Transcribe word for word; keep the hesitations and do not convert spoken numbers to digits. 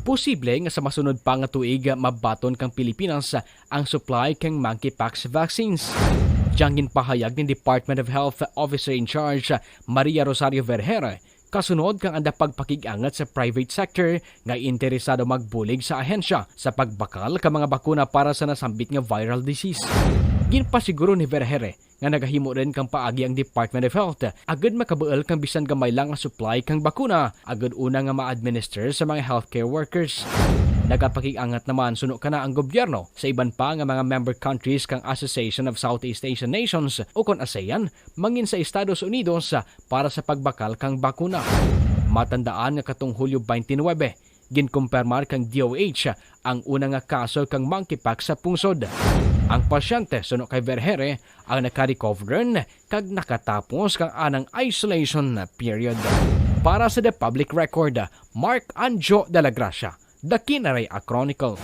Posible nga sa masunod pa nga tuig mabaton kang Pilipinas ang supply kang monkeypox vaccines. Dyang ginpahayag ni Department of Health Officer in Charge Maria Rosario Vergeire, kasunod kang anda pagpakig-angat sa private sector nga interesado magbulig sa ahensya sa pagbakal ka mga bakuna para sa nasambit nga viral disease. Ginpasiguro ni Vergeire nga nagahimo run kang paagi ang Department of Health agud makabuul kang bisan gamay lang nga supply kang bakuna agud una nga ma-administer sa mga healthcare workers. Nagapakig-angat naman suno kana ang gobyerno sa iban pa nga mga member countries kang Association of Southeast Asian Nations ukon ASEAN, mangin sa Estados Unidos, para sa pagbakal kang bakuna. Matandaan nga katong Hulyo twenty-nine, ginkumpirmar kang D O H ang una nga kaso kang monkeypox sa pungsod. Ang pasyente, suno kay Vergeire, ang naka-recover run kag nakatapos kang anang isolation period. Para sa The Public Record, Mark Anjo de la Gracia, The Kinaray-a Chronicle.